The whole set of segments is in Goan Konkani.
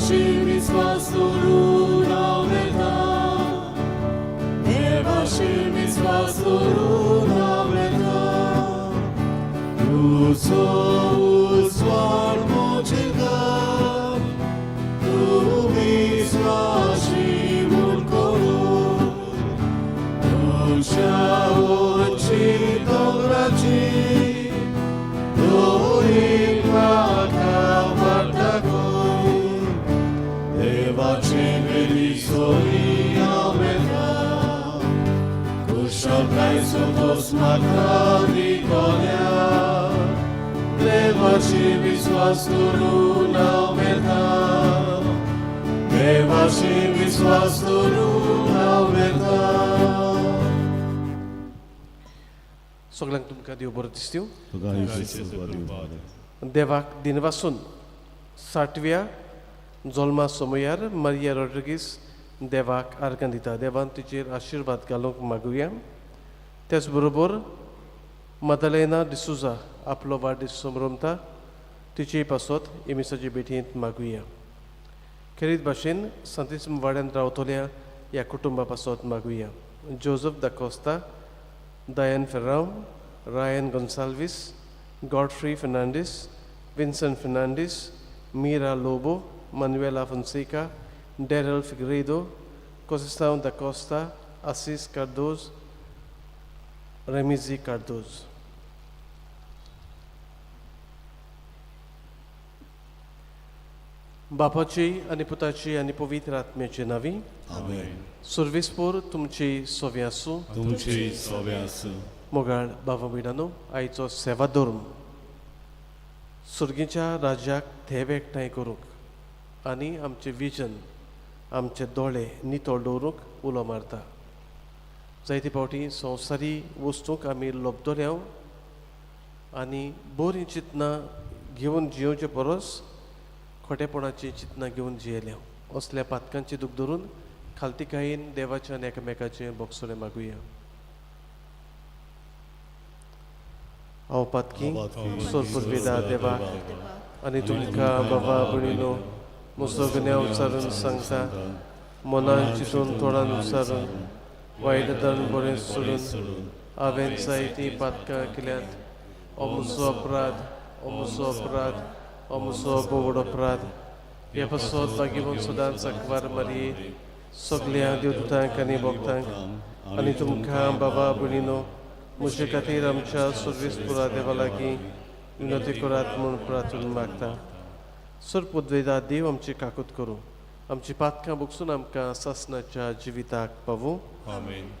देवाशी विस्वास दवरून हांव वेता, देवाशी विस्वास दवरून हांव वेता. तुजो उजवाड म्हजें घर, तूं विस्वाशी म्हूण करूं. तुज्या उंची दोंगराची दोरी म्हाका वाट दाखय. देवाचे वेली सोरी हांव वेता, कुशळकाय संतोस म्हाका दितल्या. देवाची विस्वास दवरून हांव वेता, देवाची विस्वास दवरून हांव वेता. सगळ्यांक तुमकां देव बरो दिसत्यो. तुका देव. देवाक दिनवासून साठव्या जल्मा समयार मारिया रॉड्रिगीस देवाक आर्गां दिता. देवान तिचेर आशिर्वाद घालूंक मागुया. त्याच बरोबर मदलेना डिसुजा आपलो वाडदीस समरमता, तिचे पासत एमिसाचे भेटींत मागुया. खेरीत भाशेन सांतिस्म वाड्यान रावतल्या ह्या कुटुंबा पासत मागुया: जोजफ दा कोस्ता, दयान फेर्रांव, रायन गोन्साल्वीस, गॉडफ्री फर्नांडीस, विन्सन फर्नांडीस, मीरा लोबो, मानुएला फोन्सेका, डॅरल फिग्रेदो, कोसिस्तांव दा कोस्ता, आसीस कार्दोज, रेमिजी कार्दोज. बापाची आनी पुताची आनी पवित्र आत्म्याचे नांवी. आमेन. सुर्विसपूर तुमची सोवी आसूं. तुमची सोवे आसूं. मोगाळ बाबा भयणानो, आयचो सेवा धर्म सुर्गीच्या राज्याक थेव एकठांय करूंक आनी आमचें विजन, आमचे दोळे नितळ दवरूंक उलो मारता. जायते फावटी संवसारी वस्तूंक आमी लोबदोल्या आनी बरीं चिंतनां घेवन जियोवचे परस खोटेपणाचीं चिंतनां घेवन जियेल्या. असल्या पातकांची दूख धरून खालतीकायेन देवाच्या आनी एकामेकाचें बोगसणें मागुया. हांव पातकी सोरपुर्विदा देवाक आनी तुमकां बाबा भयणीनो म्हजो गुन्यांव उच्चारून सांगता. मनान चिंतून, तोंडान उच्चारून, वायट दन बरें सोडून हांवें जायतीं पातकां केल्यांत. हो म्हजो अपराध, हो म्हजो अपराध, हो म्हजो भोवड अपराध. हे पासत भागीवन सदांच अकवार मारये, सगल्या देवदूतांक आनी भक्तांक आनी तुमकां बाबा भयणीनो म्हजे खातीर आमच्या सर्वेस्पुरा देवा लागीं विनवती करात म्हूण प्रार्थना मागता. सर पुद्वेदा देव आमची काकूत करूं, आमची पातकां बुकसून आमकां सासनाच्या जिविताक पावूं. आमेन.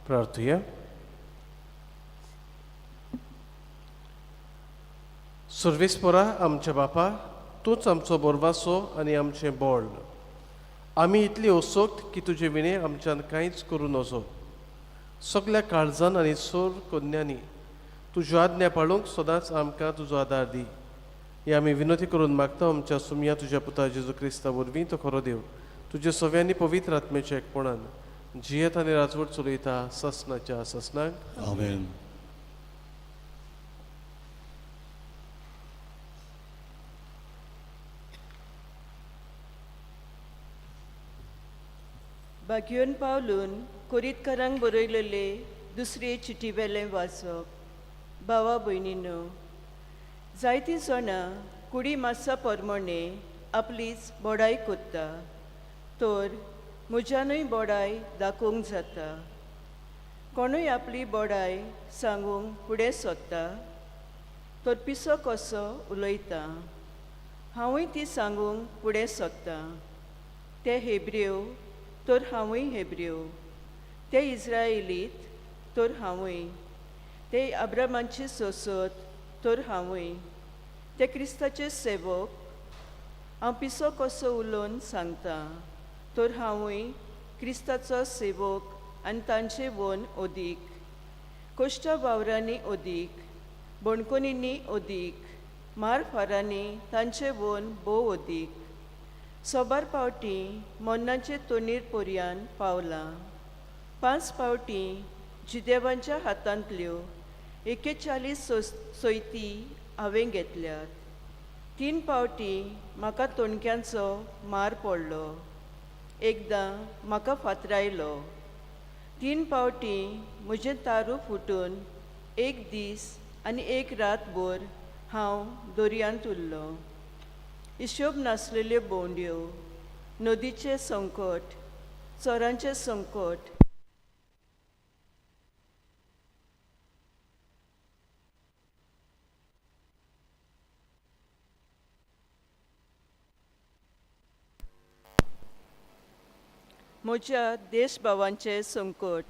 प्रार्थुया. सर्वेस्पोरा आमच्या बापा, तूंच आमचो बोरवासो आनी आमचें बळ. आमी इतली असोक्त की तुजे विणे आमच्यान कांयच करूं नजो. सगल्या काळजान आनी सोर कोन्यांनी तुज्यो आज्ञा पाळूंक सदांच आमकां तुजो आदार दी. हे आमी विनवती करून मागता आमच्या सुमया तुज्या पुता जेजू क्रिस्ता वरवीं, तो खरो देव, तुज्या सगळ्यांनी पवित्र आत्म्याच्या एकपणान जियेत आनी राजवट चलयता ससनाच्या ससनाक. आमेन. बागयोन पावलून कोरीतकारांक बरयलेले दुसरे चिटी वेलें वाचप. भावा भयणीनो, जायतीं जाणां कुडी मासा परमणे आपलीच बडाय कोत्ता, तर म्हज्यानूय बडाय दाखोवंक जाता. कोणूय आपली बडाय सांगूंक फुडें सोदता तर पिसो कसो उलयता. हांवूय ती सांगूंक फुडें सोदता. ते हेब्रेव तर हांवूय हेब्रेव, ते इस्रायलीत तर हांवूय, ते अब्रामांची सोसत तर हांवूय, ते क्रिस्ताचे सेवक. हांव पिसो कसो उलोवन सांगता तर हांवूय क्रिस्ताचो सेवक आनी तांचे वन अदीक, कोश्टा वावरांनी अदीक, बणकोनींनी अदीक, मारफारांनी तांचे वन भोव अदीक. सोबार पावटी मन्नाचे तोणीर पर्यान पावलां. 5 पावटी जिदेवांच्या हातांतल्यो 41 सोयती हांवें घेतल्यात. 3 पावटी म्हाका तोणक्यांचो मार पडलो, एकदां म्हाका फातरायलो. 3 पावटी म्हजें तारू फुटून 1 दीस आनी 1 रातभर हांव दर्यांत उरलो. हिशोब नासलेल्यो भोंवड्यो, नदीचें संकट, चोरांचें संकट, म्हज्या देशभावांचें संकट,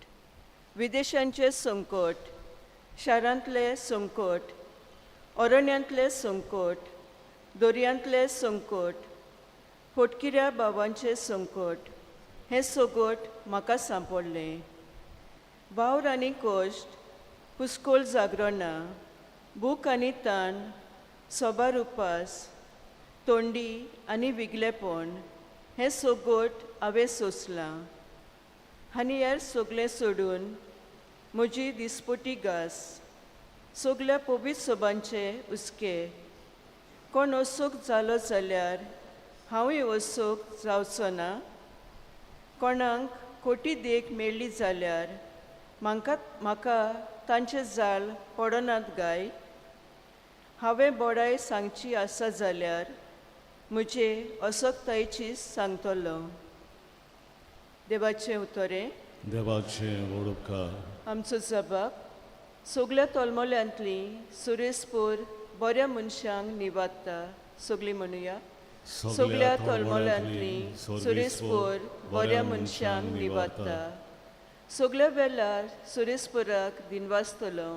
विदेशांचें संकट, शारांतलें संकट, अरण्यांतलें संकट, दर्यांतलें संकट, फटकिऱ्या भावांचें संकट, हें सगट म्हाका सांपडलें. वावर आनी कश्ट, पुस्कोल जागरणां, भूक आनी ताण, सोबार उपास, तोंडी आनी विगलेपण, हें सगट हांवें सोंसलां. आनी हेर सगळें सोडून म्हजी दिसपटी घास, सगल्या पवित्र सोबांचे हुस्के. कोण असोक जालो जाल्यार हांवूय असोक जावचो ना. कोणाक खोटी देख मेळ्ळी जाल्यार म्हाका तांचें जाल पडनात गाय. हांवें बडाय सांगची आसा जाल्यार म्हजे असक्तायेची सांगतलो. देवाचें उतरें. देवाचें व्हड उपकार. आमचो जबाब सगल्या तोलमोल्यांतली सुरेसपूर बऱ्या मनशांक निवादता. सगळीं म्हणुया. सगल्या तोलमोल्यांतली सुरेसपूर बऱ्या मनशांक निवादता. सगल्या वेळार सुरेसपुराक दिनवासतलो.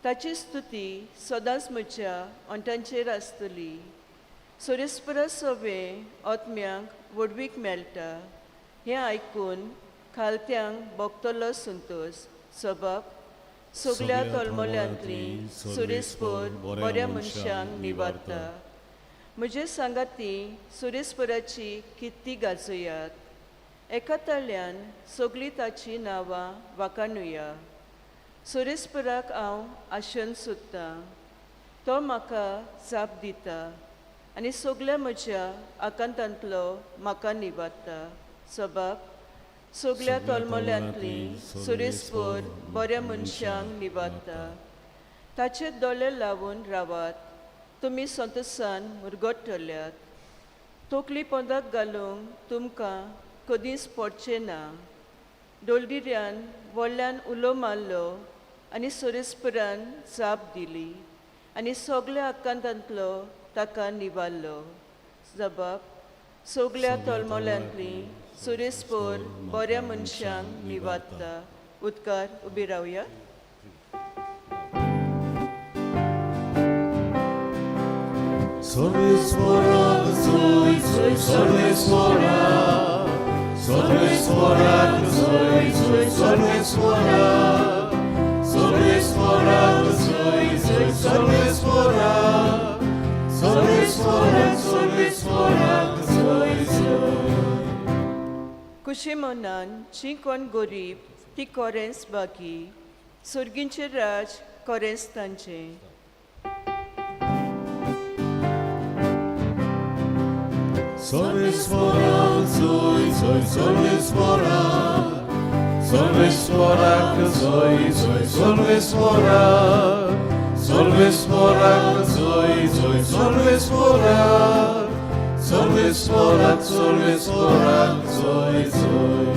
ताची स्तुती सदांच म्हज्या ओंठांचेर आसतली. सुरेसपुरा सोवे आत्म्यांक व्हडवीक मेळटा. हें आयकून खालत्यांक भोगतलो संतोश. सबब सगल्या तोलमोल्यांतली सुरेसपूर बऱ्या मनशांक निवादता. म्हजे सांगाती सुरेसपुराची कित्ती गाजोयात. एका ताळ्यान सगळीं ताचीं नांवां वाखाणुया. सुरेसपुराक हांव आशेन सोदतां, तो म्हाका जाप दिता आनी सगल्या म्हज्या आकांतांतलो म्हाका निवादता. सबाब सगल्या तोलमोल्यांतली सुरेसपूर बऱ्या मनशांक निवादता. ताचे दोळे लावन रावात, तुमी संतोसान मुरगट्टल्यात. तकली पोंदाक घालूंक तुमकां कदींच पडचें ना. डोलडिऱ्यान व्हडल्यान उलो मारलो आनी सुरेसपुरान जाप दिली आनी सगल्या आकांतांतलो ताका निवारलो. जबाब सगल्या तोलमोल्यांतली सुरेसपूर बऱ्या मनशांक निवादता. उदकार उबी रावया. सर्वेस्वरा zoy zoy सर्वेस्वरा, सर्वेस्वरा zoy zoy सर्वेस्वरा, सर्वेस्वरा zoy zoy सर्वेस्वरा, सर्वेस्वरा सर्वेस्वरा zoy zoy. खुशी मनान जी कोण गरीब ती कोरेंस बागी, सुर्गींचें राज कोरेंस तांचें. सर्वेस्वरा zoy zoy zoy सर्वेस्पोराक सर्वेस्पोराक zoy zoy सर्वेस्पोराक सर्वेस्पोराक zoy zoy सर्वेस्पोराक सर्वेस्पोराक सर्वेस्पोराक zoy zoy.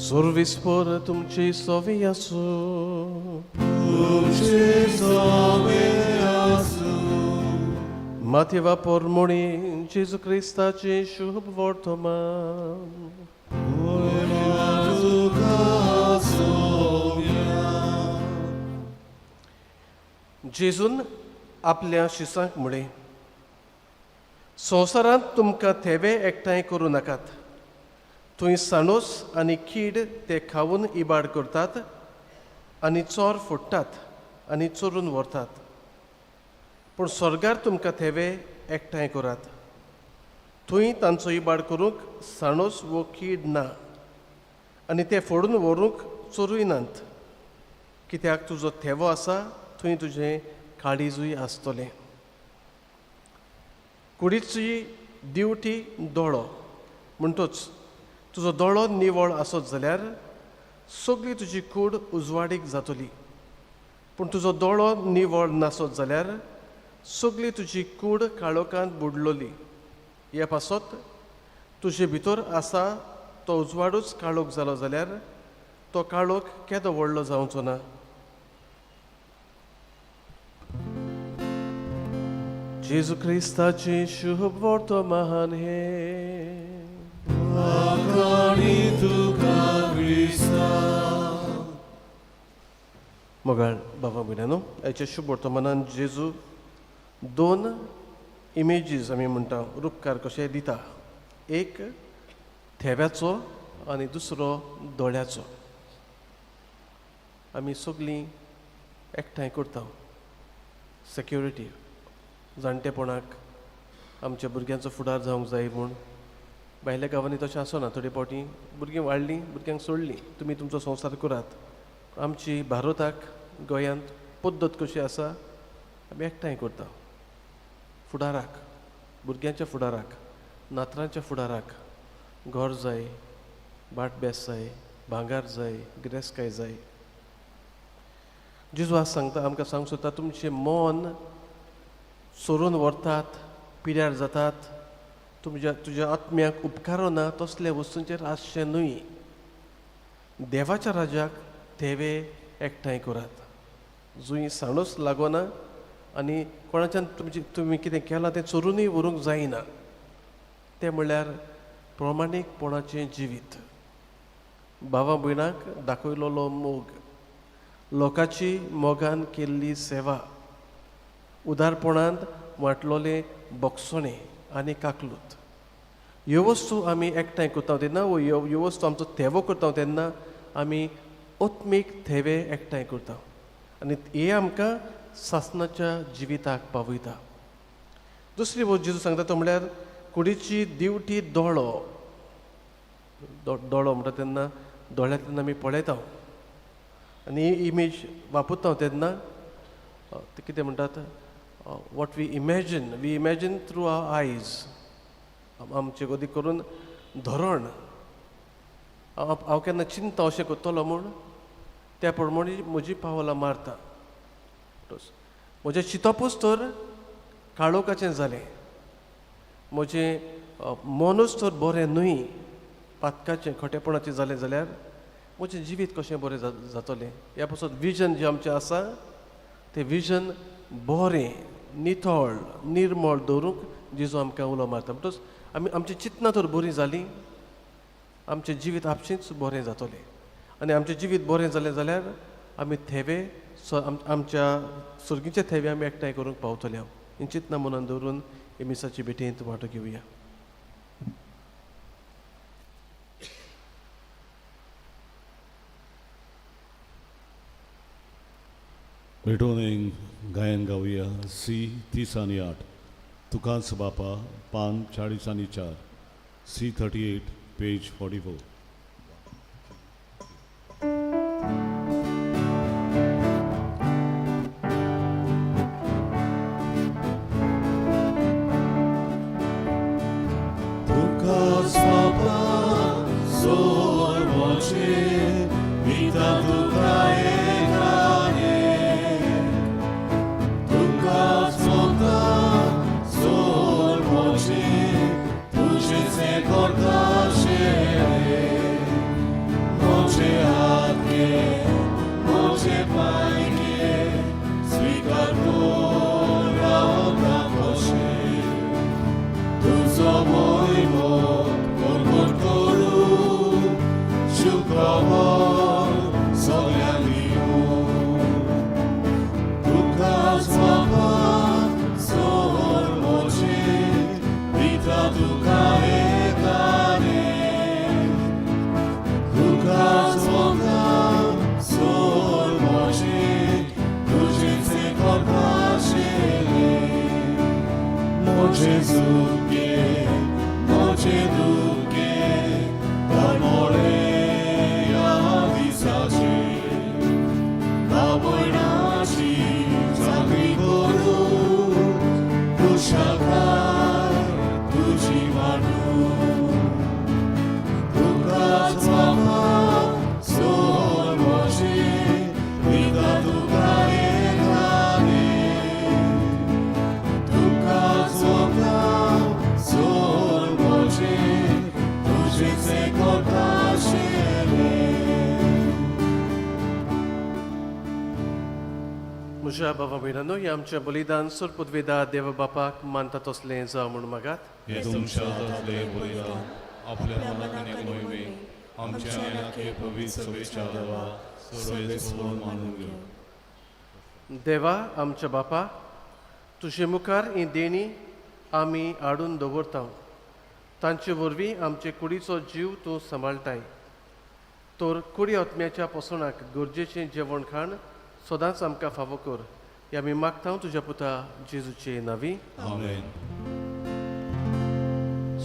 सर्वेस्पोर तुमची सोवी आसूं. तुमचे सोवे आसूं. माथेवा पोरमोणी जेजू क्रिस्ताचें शुभ वर्तमान. तुका सोव्या. जेजून आपल्या शिसांक म्हळें, संवसारांत तुमकां थेवे एकठांय करूं नाकात, थंय साणोस आनी कीड ते खावन इबाड करतात आनी चोर फोडटात आनी चोरून व्हरतात. पूण स्वर्गार तुमकां थेवे एकठांय करात, थंय तांचो इबाड करूंक साणोस वो कीड ना आनी ते फोडून व्हरूंक चोरूय नात. कित्याक तुजो थेवो आसा थंय तुजें काळीजूय आसतलें. कुडीची दिवटी दोळो, म्हणटच तुजो दोळो निवळ आसत जाल्यार सगळी तुजी कूड उजवाडीक जातली, पूण तुजो दोळो निवळ नासत जाल्यार सगळी तुजी कूड काळोखांत बुडलोली. हे पासत तुजे भितर आसा तो उजवाडूच काळोख जालो जाल्यार तो काळोख केदो व्हडलो जावचो ना. जेजू क्रिस्ताचें शुभ वर्तमान हें. आकाणी तुका क्रिस्ता. मोगाळ बाबा भयणांनो, आयच्या शुभ वर्तमानान जेजू दोन इमेजीस आमी म्हणटा रुपकार कशे दिता, एक थेव्याचो आनी दुसरो दोळ्याचो. आमी सगळीं एकठांय करता सेक्युरिटी, जाणटेपणाक आमच्या भुरग्यांचो फुडार जावंक जाय म्हूण. भायल्या गांवांनी तशें आसना, थोडे फावटी भुरगीं वाडलीं, भुरग्यांक सोडलीं, तुमी तुमचो संवसार करात. आमची भारताक गोंयांत पद्दत कशी आसा, आमी एकठांय करता फुडाराक, भुरग्यांच्या फुडाराक, नातरांच्या फुडाराक. घर जाय, भाट बेस जाय, भांगर जाय, गिरेस्तकाय जाय. जेजू आज सांगता, आमकां सांगूंक सोदता, तुमचें मन सोरून व्हरतात, पिड्यार जातात, तुमच्या तुज्या आत्म्याक उपकारना तसल्या वस्तूंचेर आसचें न्हय. देवाच्या राजाक थेवे एकठांय करात, जुंय साणूच लागना आनी कोणाच्यान तुमची तुमी कितें केलां तें चोरुनूय व्हरूंक जायना. तें म्हणल्यार प्रमाणीकपणाचें जिवीत, भावा भयणाक दाखयलोलो मोग, लोकांची मोगान केल्ली सेवा, उदारपणांत वांटलोलें बोगसणें आनी काकलूत. ह्यो वस्तू आमी एकठांय करता तेन्ना, वो ह्यो वस्तू आमचो थेवो करता तेन्ना आमी आत्मीक थेवे एकठांय करता आनी हे आमकां सासणाच्या जिविताक पावयता. दुसरी वस्त जेजू सांगता तो म्हणल्यार कुडीची दिवटी दोळो. दोळो म्हणटा तेन्ना दोळ्यांतल्यान आमी पळयता आनी ही इमेज वापरता तेन्ना ते कितें म्हणटात, what we imagine, we imagine through our eyes. आमचे गदी करून धरण हांव केन्ना चिंता अशें करतलो म्हूण त्या प्रमाणे म्हजी पावलां मारता. म्हजें चिंतपूच तर काळोखाचें जालें, म्हजें मनूच तर बरें न्हय, पातकाचें खोटेपणाचें जालें जाल्यार म्हजें जिवीत कशें बरें जातलें. ह्या पासत विजन जें आमचें आसा तें विजन बरें, नितळ, निर्मळ दवरूंक जेजू आमकां उलो मारता. म्हणटच आमी आमची चिंतनां तर बरीं जालीं, आमचें जिवीत आपशींच बरें जातलें. आनी आमचें जिवीत बरें जालें जाल्यार आमी थेवे आमच्या सर्गीचे थेवे आमी एकठांय करूंक पावतले. हांव ही चिंतनां मनान दवरून हे मिसाचे भेटेंत वांटो घेवया. भेटून गायन गावया सी 30 आनी 8, तुकाच बापा, पान 40 आनी 4, सी 38, पेज 44. तुकाच बापा सोर म्हजें दिता तुका एकाने तुकाच बापा सोर म्हजें तुजेच करपाचेलें म्हजें सुखें म्हजें दुखें तळमळे ह्या दिसाचें आवयणाची चाकरी करूं खुशालकाय तुजी वाडूं तुकाच बापा सोर म्हजें दिता तुका एकाने तुकाच बापा सोर म्हजें तुजेच करपाचेलें. म्हज्या बाबा भयणांनो हें आमचें बलिदान सोरपुदवेदा देव बापाक मानता तसलें जावं म्हूण मागात. हे तुमच्या हातांतले बलिदान आपल्या मनाक आनी मोहिमेक आमच्या आनी आखे पवित्र सभेच्या देवा सर्वेस्पर मानून घेवं. देवा आमच्या बापा, तुजे मुखार ही देणी आमी हाडून दवरता. तांचे वरवीं आमचे कुडीचो जीव तूं सांबाळटाय. तर कुडी आत्म्याच्या पोसणाक गरजेचें जेवण खाण सदांच आमकां फावो कर. हे आमी मागता तुज्या पुता जेजूचे नांवी. आमेन.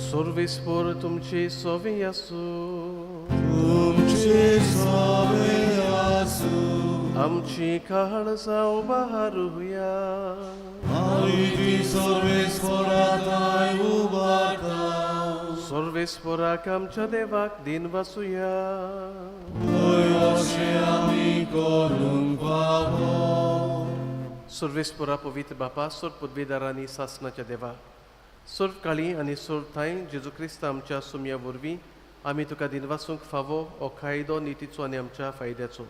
सर्वेस्पर तुमचे सोवे आसूं. तुमचे सोवे आसूं. आमची काळजां उबारुया. आमी ती सर्वेस्पराताय उबारता. सर्वेस्पराक आमच्या देवाक दिन वासुया. हय, अशें आमी करूंक फावो. सर्वेस्परा पवित्र बापा, सर्व पदवीदारांनी सासनाच्या देवा, सर्व काळी आनी सर्व ठांय जेजू क्रिस्त आमच्या सुमया वरवीं आमी तुका दिनवासूंक फावो हो कायदो नितीचो आनी आमच्या फायद्याचो.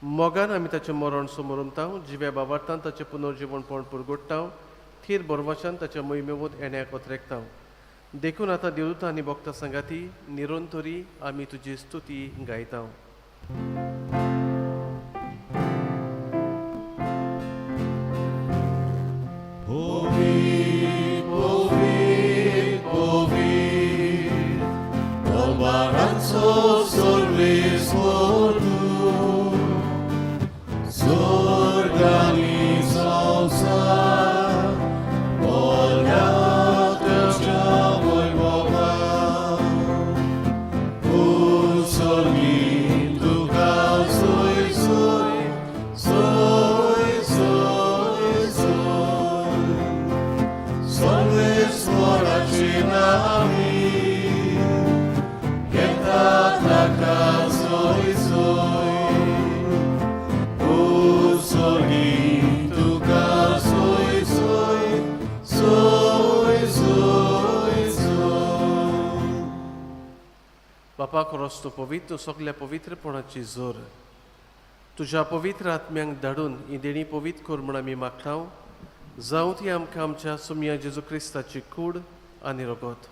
मोगान आमी ताचें मरण समोरमता, जिव्या बाबार्तान ताचें पुनर्जिवणपण पुरगोडटा, थीर बरवाच्यान ताच्या मोहिमेवत येण्याक ओतरेकता. देखून आतां देवदूत आनी भक्ता सांगाती निरंतरी आमी तुजी स्तुती गायता. पवित्र, पवित्र, पवित्र, दरबारांचो सर्वेस्पर तूं, स्वर्ग आनी संवसार भरल्या तुज्या वैभवान. उत्सर्गी तुका सोय सोय सोय सोय सोय, सर्वेस्पराचे नामी घेता ताका सोय सोय. उत्सर्गी तुका सोय सोय सोय सोय सोय. बापा, खरोच तूं पवित्र, सगल्या पवित्रपणाची जोर. तुज्या पवित्र आत्म्यांक धाडून ही देणी पवित्र कर म्हूण आमी मागता. जावं ती आमकां आमच्या सुमया जेजू क्रिस्ताची कूड आनी रगत.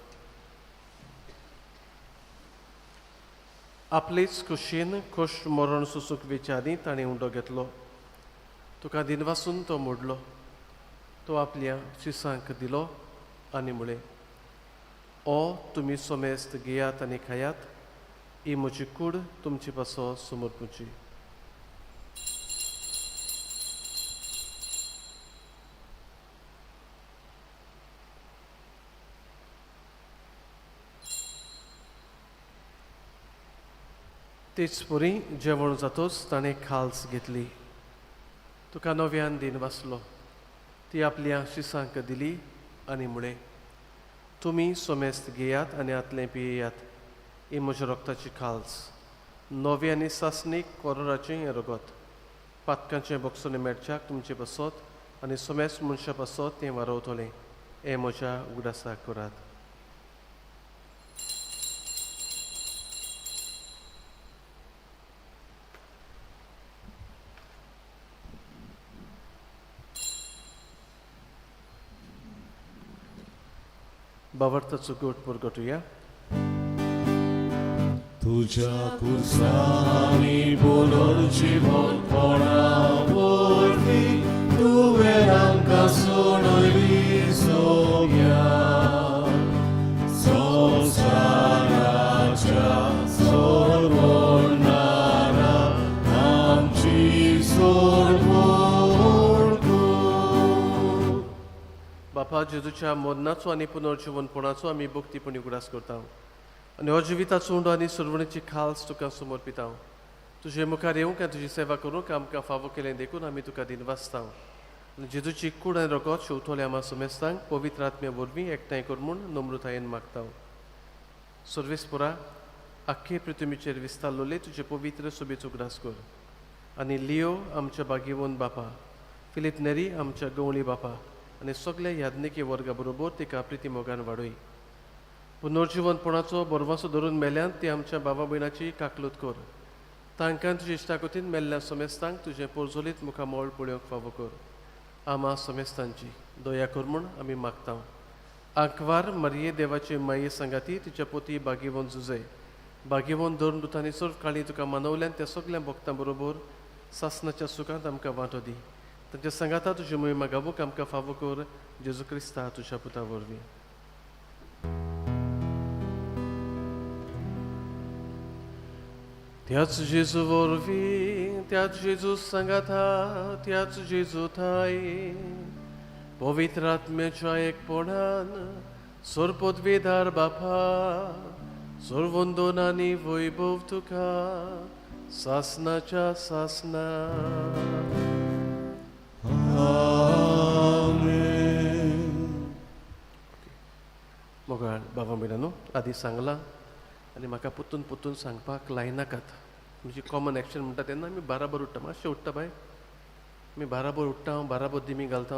आपलेच खोशयेन खोश मरण सोसूंक वेच्या आदीं ताणें उंडो घेतलो. तुका दिनवासून तो मोडलो. तो आपल्या शिसांक दिलो आनी म्हळें, ओ तुमी सोमेस्त घेयात आनी खायात. ही म्हजी कूड तुमचे पासो समर्पुची. तेच परी जेवण जातोच ताणें खाल्स घेतली. तुका नव्यान दिन वाचलो. ती आपल्या शिसांक दिली आनी म्हळें, तुमी सोमेस्त घेयात आनी आतलें पियेयात. ही म्हज्या रक्ताची खाल्स, नवी आनी सासणीक कोरोराचें हें रगत. पातकांचें बक्षणें मेळच्याक तुमचे पासत आनी सोमेस्त मनशां पासत तें वारवतलें. हें म्हज्या उगडासाक करात. बाबर्थाचो गोट पुरगटुया. तुज्या खुर्सांनी पुनर्जीवनपणा वरवीं तूं बापा, जेजूच्या मरणाचो आनी पुनर्जिवनपणाचो आमी भक्तीपणी उगडास करता आनी हो जिविताचो उंडो आनी सुरवणीची खाल्स तुका समर्पिता. तुजे मुखार येवंक आनी तुजी सेवा करूंक आमकां फावो केलें देखून आमी तुका दिनवासता आनी जेजूची कूड आनी रगत शेवतोले आमा समेस्तांक पवित्र आत्म्या वरवीं एकठांय कर म्हूण नम्रतायेन मागता. सर्वेस्पुरा, आख्खे पृथ्वीचेर विस्तारलोले तुजे पवित्र सोबेचो उगडास कर आनी लियो आमच्या बागेवन बापा, फिलीप नेरी आमच्या गवळी बापा आनी सगल्या याज्ञिकी वर्गा बरोबर तिका प्रिती मोगान वाडय. पुनर्जिवनपणाचो बरवासो धरून मेल्यान ती आमच्या बाबा भयणाची काकलूत कर. तांकां तुजे इश्टागतीन मेल्ल्या समेस्तांक तुजें पोरजोलीत मुखामळ पळोवंक फावो कर. आमा समेस्तांची दया कर म्हूण आमी मागता. आंकवार मरिये देवाचे माये सांगाती तिच्या पोती बागेवन जुजय बागेवन धरून दुतांनी सर्व काळी तुका मानवल्यान त्या सगल्या भक्तां बरोबर सासनाच्या सुखांत आमकां वांटो दी. तांच्या सांगाता तुजी मोहिमा गावूंक आमकां फावो कर जेजू क्रिस्ता तुज्या पुता वरवीं. त्याच जेजू वरवीं, त्याच जेजू सांगाता, त्याच जेजू थाय पवित्र आत्म्याच्या एकपणान सर्वपदवीधार बापा, सर्वंदन आनी वैभव तुका सासनाच्या सासना. मोगाळ बाबा भयणांनो, आदी सांगलां आनी म्हाका पुतून पुतून सांगपाक लायनाकात. म्हणजे कॉमन एक्शन म्हणटा तेन्ना आमी बाराबर उठ्ठा, मातशें उठ्ठा बाय, आमी बाराबर उठ्ठा, बाराबर दिमी घालता.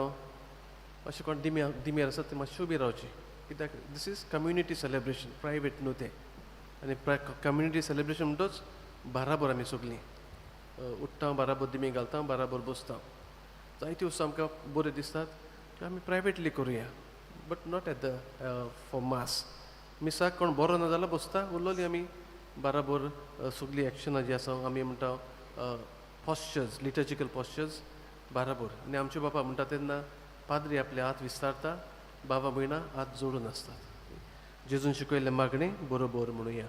अशें कोण दिमी दिमेर आसा ते मातशें उबी रावची, कित्याक this is community celebration, private न्हू तें. आनी कम्युनिटी सेलिब्रेशन म्हणटच बाराबर आमी सगलीं उठ्ठा, बाराबर दिमी घालता, बाराबर बसता. जायते वस्तू आमकां बऱ्यो दिसतात त्यो आमी प्रायवेटली करुया, but not at the for mass. मिसाक कोण बरो ना जाल्यार बसता, उरलोली आमी बाराबर सगळीं एक्शनां जीं आसा आमी म्हणटा पॉश्चर्स, लिटर्जिकल पॉश्चर्स बाराबर. आनी आमचे बापा म्हणटा तेन्ना पाद्री आपले हात विस्तारता, बाबा भयणां हात जोडून आसतात. जेजून शिकयल्लें मागणें बरोबर म्हणुया.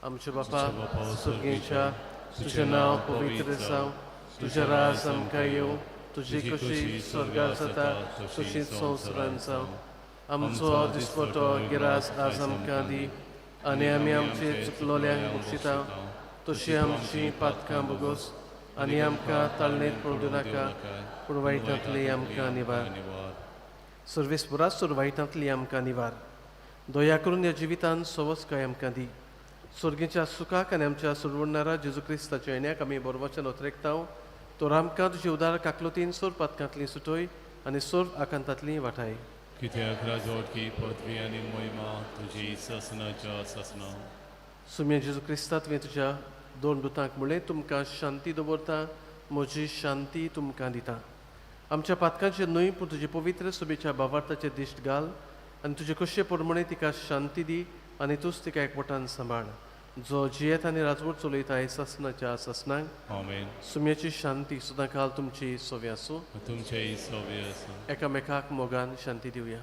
आमचे बापा सुर्गेच्या, तुजें नांव पवित्र जावं, तुजें राज आमकां येवं, तुजी कशी स्वर्गार जाता तशीच संवसारांत जावं. आमचो दिसपटो गिरास आज आमकां दी आनी आमी आमचे चुकलोल्यांक बक्षिता तशी आमची पातकां बोगोस आनी आमकां ताळणेंत पडूं नाका, पूण वायटांतली आमकां निवार. सर्वेस्पुरा, सुर वायटांतली आमकां निवार. दया करून ह्या जिवितान सवस्काय आमकां दी. स्वर्गीच्या सुखाक आनी आमच्या सुरवणारा जेजू क्रिस्ताच्या येण्याक आमी बरोवपाच्यान ओतरेकता. तर आमकां तुजे उदार काकलुतीन सोर पातकांतली सुटय आनी सोर आकांतांतली वाठाय. कित्याक राजवटकी पदवी आनी मोहिमा तुजी सासनाच्या सासना. सुम्या जेजू क्रिस्ता, तुवें तुज्या दोन दुतांक म्हणलें, तुमकां शांती दवरता, म्हजी शांती तुमकां दिता. आमच्या पातकांचेर न्हय पूण तुजे पवित्र सभेच्या भावार्थाचेर दिश्ट घाल आनी तुजे कशे प्रमाणे तिका शांती दी आनी तूंच तिका एकवटान सांबाळ, जो जियेत आनी राजवट चलयता सासनाच्या सासनाक. आमेन. सुम्याची शांती सदां काल तुमची सोवी आसूं, तुमचेय सोवी आसूं. एकामेकाक मोगान शांती दिवया.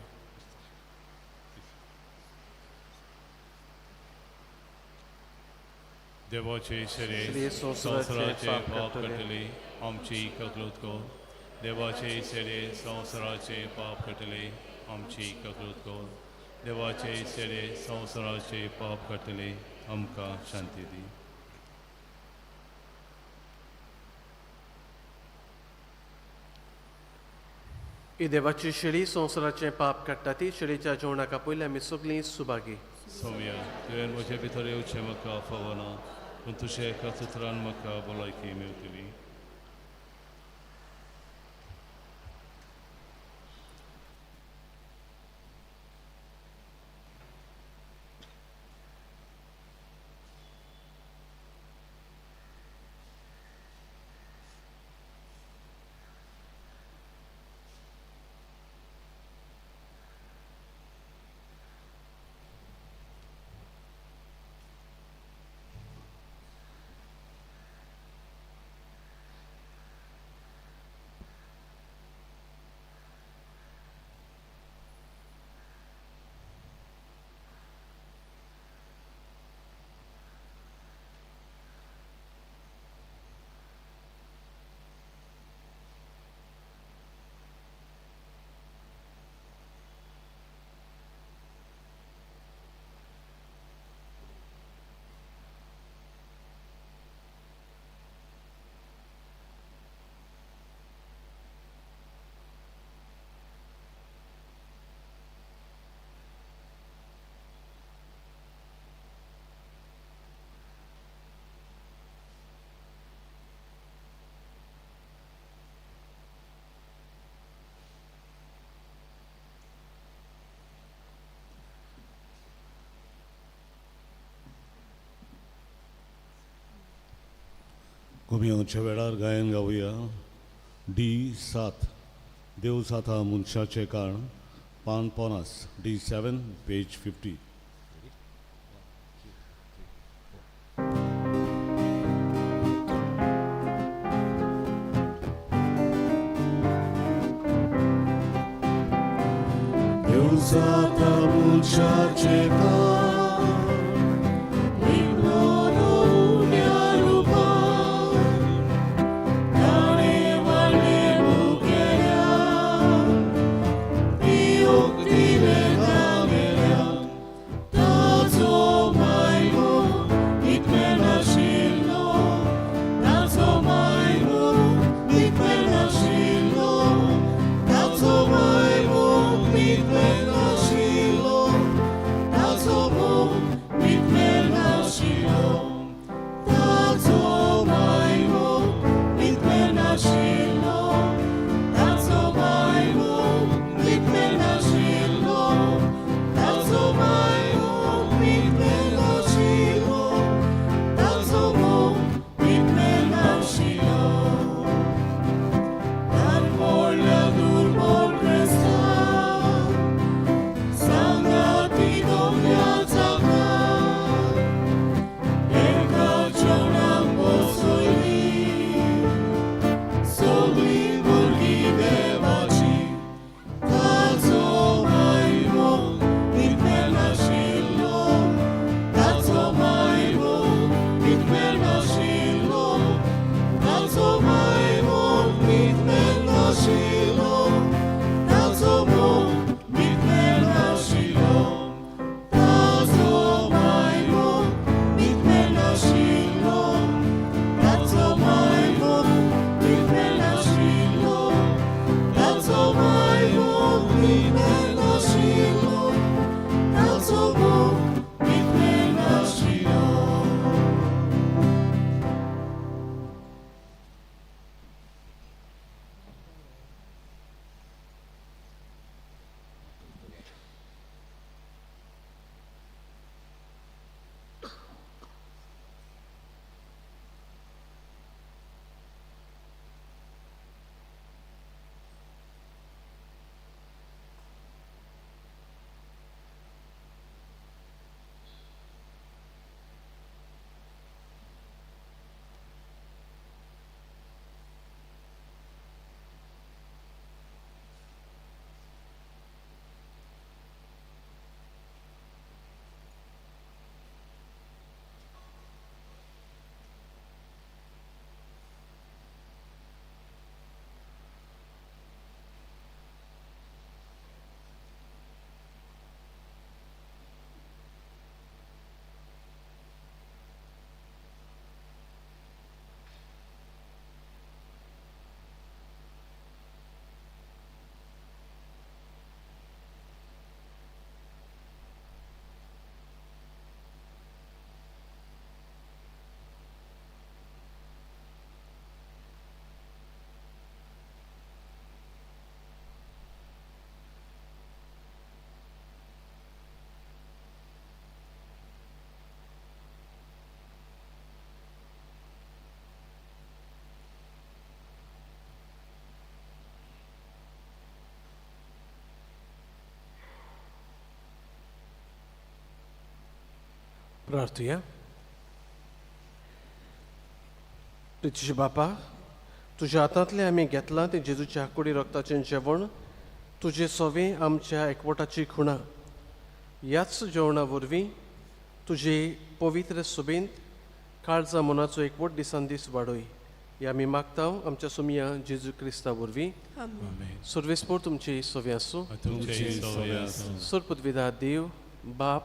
देवाचे शरीर संवसाराचे पाप काडटले आमची ककलूत कर. देवाचे शरीर संवसाराचे पाप काडटले आमची ककलूत कर. देवाचे शरीर संवसाराचे पाप काडटले आमकां शांती दी. ही देवाची शेळी संवसाराचें पाप काडटा ती शेळीच्या जेवणाक आपयल्या आमी सगळीं सुभागी. सोम्या, तुवें म्हजे भितर येवचें म्हाका फावना, पूण तुज्या एका उतरान म्हाका भलायकी मेळटली. गुमयांच्या वेळार गायन गावया डी 7 देव जाता मनशाचें काण पान 50 डी 7 पेज 50. देव जाता मनशाचें काण प्रार्थुया. तुझे बापा, तुज्या हातांतलें आमी घेतलां तें जेजूच्या कुडी रक्ताचें जेवण, तुजे सोवे आमच्या एकवटाची खुणा. ह्याच जेवणा वरवीं तुजे पवित्र सुबेंत काळजा मनाचो एकवट दिसान दीस वाडय, हे आमी मागता आमच्या सोमिया जेजू क्रिस्ता वरवीं. सर्वेस्पोर तुमची सोवे आसूं. सरपुतविदा देव बाप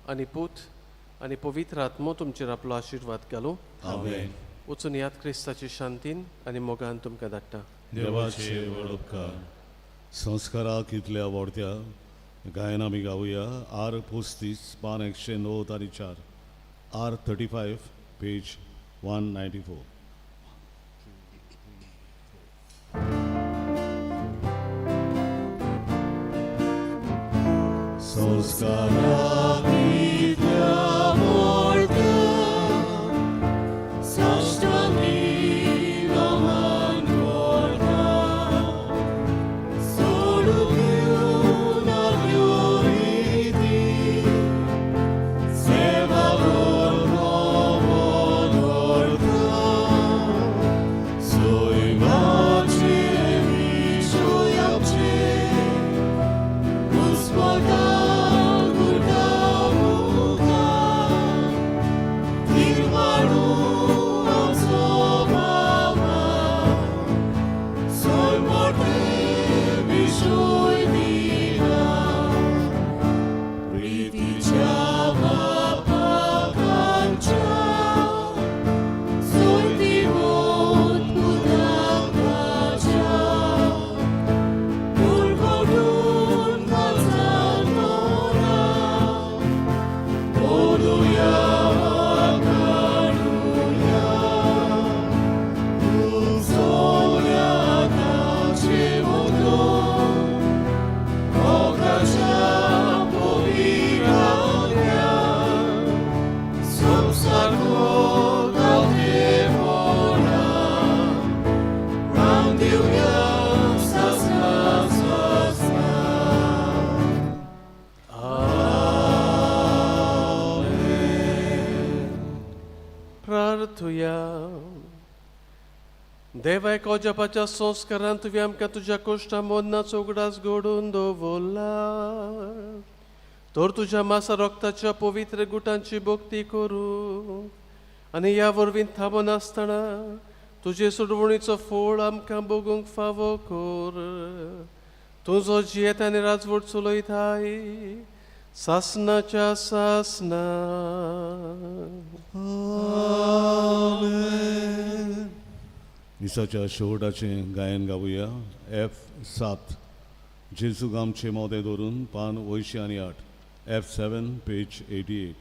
आनी पूत आनी पवित्र आत्मो तुमचेर आपलो आशिर्वाद घालूं. आमेन. वचून याद क्रिस्ताची शांतीन आनी मोगान तुमकां धाडटा. देवाचे व्हड उपकार. संस्काराक इतल्या आवडत्या गायन आमी गावया आर 35 पान 109 आनी 4 आर 35 पेज 194. संस्काराक इतल्या आवडत्या साश्टांगी प्रार्थुया. देवा, एका अजापाच्या संस्कारान तुवें आमकां तुज्या कोश्टा मोन्नाचो उगडास घडोवन दवरला, तर तुज्या मासा रक्ताच्या पवित्र गुटांची भक्ती करूं आनी ह्या वरवीं थांबनासतना तुजे सोडवणीचो फोळ आमकां बगूंक फावो कर. तूं जो जियेता आनी राजवट चलयताय सासनाच्या सासना. मिसाच्या शेवटाचें गायन गावया. एफ 7, जेजूक आमचे मोदें धरून, पान 88, F 7, page 88.